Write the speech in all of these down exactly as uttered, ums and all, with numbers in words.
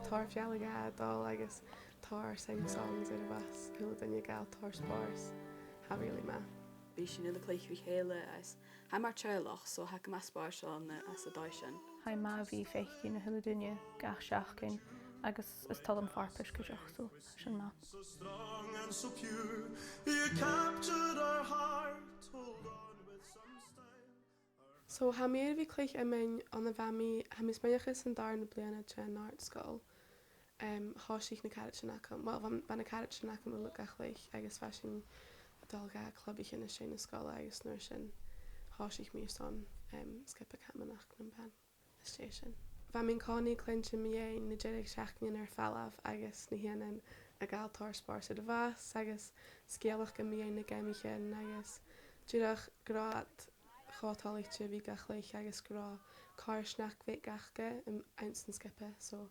Tòrr fealla-dhà a' dol agus tòrr sing-songs air a' bhus, a h-uile duine a' gabhail tòrr spòrs. Tha e really math. Bidh sinn uile a' cluich ri chèile agus tha e mar teaghlach, so tha e gu math spòrsail an, anns an dòigh sin. Tha e math a bhith a' faicinn a h-uile duine gach seachdain agus is toil leam farpais cuideachd, so tha sin math. So strong and so pure, you captured our heart, hold on with some style. So, tha mi air a bhith a' cluich iomain on a bha mi, tha mi a' smaoineachadh san dàrna bliadhna den àrd-sgoil. Em, thòisich na caraidean agam, well, bha, bha na caraidean agam uile ga chluich agus bha sinn a' dol gu clubaichean às dèidh na sgoile agus an uair sin thòisich mi airson, em, sgioba camanachd nam ban. Às dèidh sin. Bha mi an-còmhnaidh a' cluinntinn mu dheidhinn na deireadh-sheachdain air falbh agus na h-eòin a' gabhail tòrr spòrs air a' bhus agus sgeulachdan mu dheidhinn na geamaichean agus dìreach gu robh iad cho toilichte a bhith ga chluich agus gu robh coimhearsnachd bheag aca anns an sgioba, so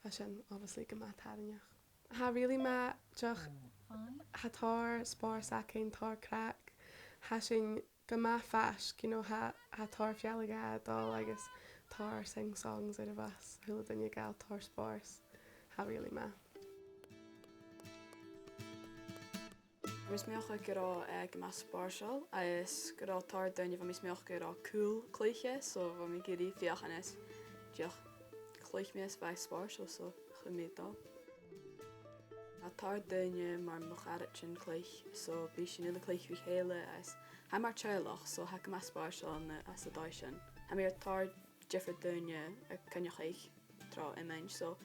bha sin obviously gu math tarraingeach. Tha e really math, dìreach, tha tòrr spòrs againn, tòrr craic, tha sinn gu math faisg, you know, tha, tha tòrr fealla-dhà a' dol agus tòrr sing-songs air a' bhus, a h-uile duine a' gabhail tòrr spòrs. Tha e really math. Bha mi a' smaoineachadh gu robh e gu math spòrsail, agus gu robh tòrr dhaoine, bha mi a' smaoineachadh gu robh cùl cluiche, so bha mi ag iarraidh feuchainn is dìreach chluich mi is bha e spòrsail, so chuir mi a' dol. Tha tòrr dhaoine mar mo charaidean cluich, so bidh sinn uile a' cluich ri chèile agus tha e mar teaghlach, so tha e gu math spòrsail an, anns an dòigh sin. Tha mi air tòrr diofar dhaoine a' coinneachadh tro iomain, so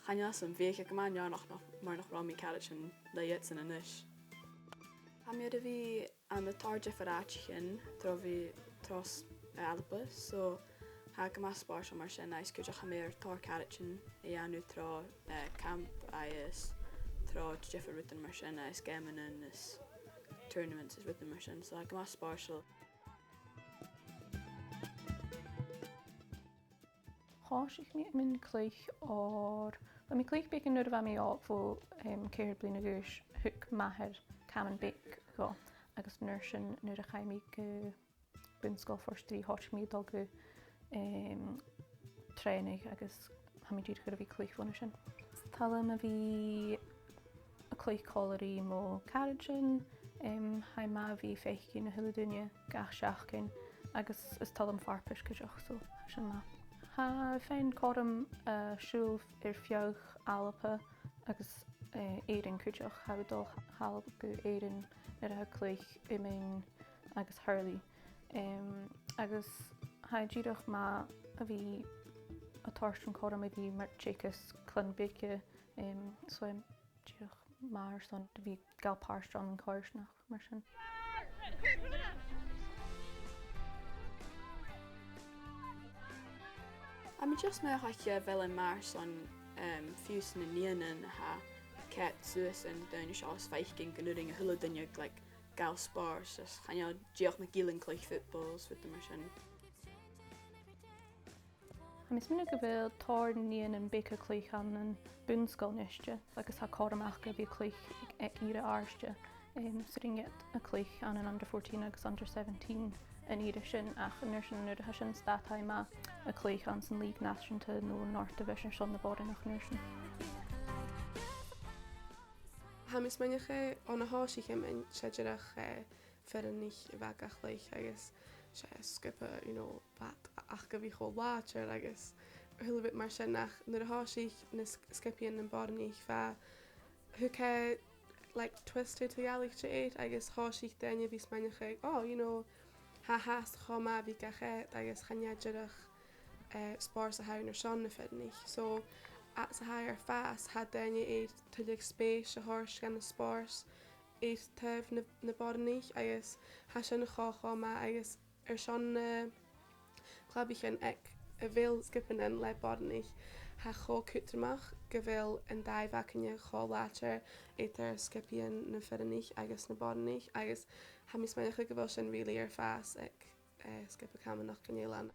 chan eil fhios agam, bhiodh e gu math neònach nach, mura robh mi a' caraid le iadsan a-nis. Tha mi air a bhith ann an tòrr diofar àiteachan tro bhith, tro s-, Alba, so tha e gu math spòrsail mar sin, agus cuideachd tha mi air tòrr caraidean a dhèanamh tro, eh, camp agus tro diofar rudan mar sin, agus geamannan is tournaments is rudan mar sin, so tha e gu math spòrsail. Thòisich mi mun chluich oir, bha mi a' cluich beagan nuair a bha mi òg, bho, em, ceithir bliadhna a dh'aois, thug m' athair caman beag dhomh, agus an uair sin nuair a chaidh mi gu Bun-sgoil Phort Rìgh, thòisich mi a' dol gu, em, trèanadh agus tha mi dìreach air a bhith a' cluich bhon a sin. Is toil leam a bhith a' cluich còmhla ri mo charaidean, em, tha e math a bhith a' faicinn a h-uile duine gach seachdain, agus is toil leam farpais cuideachd, so tha sin math. Tha e a' faighinn cothrom, eh, siubhal air feadh Alba agus, eh, Èirinn cuideachd. Tha mi a' dol a dh'Alba gu Èirinn nuair a tha cluich iomain agus hurley. Em, agus tha e dìreach math a bhith a' toirt an cothrom a bhith mar teagasg clann beaga, em, so, em, dìreach math airson a bhith a' gabhail pàirt ann an coimhearsnachd mar sin. Tha mi just a' smaoineachadh gu bheil e math airson, em, fiù 's na nigheanan a tha a' coimhead suas air na daoine seo is faicinn gun urrainn a h-uile duine, like, gabhail spòrs, is chan eil dìreach na gillean a' cluich football is rudan mar sin. Tha mi a' smaoineachadh gu bheil tòrr nigheanan beaga a' cluich ann am bun-sgoil a-niste, agus tha cothrom aca a bhith a' cluich aig ìre àrda, em, 's urrainn dhaibh a' cluich ann an under fourteen agus under seventeen an ìre sin, ach an uair sin, nuair a tha sin stad, tha e math a' cluich anns an League Nàiseanta no North Division airson na boireannaich an uair sin. Tha mi a' smaoineachadh, on a thòisich mi, 's e dìreach, eh, fireannaich a bha ga chluich agus 's e sgioba, you know, bha iad ach gu bhith cho làidir agus a h-uile rud mar sin, ach nuair a thòisich na sg-, sgiobaidhean nam boireannaich, bha, thug e, like, twist eadar-dhealaichte air agus thòisich daoine a bhith a' smaoineachadh, oh, you know, tha e fhathast cho math a bhith ga choimhead agus chan e dìreach, eh, spòrs a th' ann airson na fireannaich. So, fhad 's a tha e air fàs, tha daoine air tuilleadh spèis a thoirt dhan a' spòrs air taobh na, na boireannaich, agus tha sin cho, cho math, agus airson na clubaichean aig a bheil sgiobaidhean le boireannaich, tha e cho cudromach gu bheil an dàimh againne cho làidir eadar sgiobaidhean nam fireannaich agus nam boireannaich, agus tha mi a' smaoineachadh gu bheil sin really air fàs aig, eh, sgioba camanachd an eilein.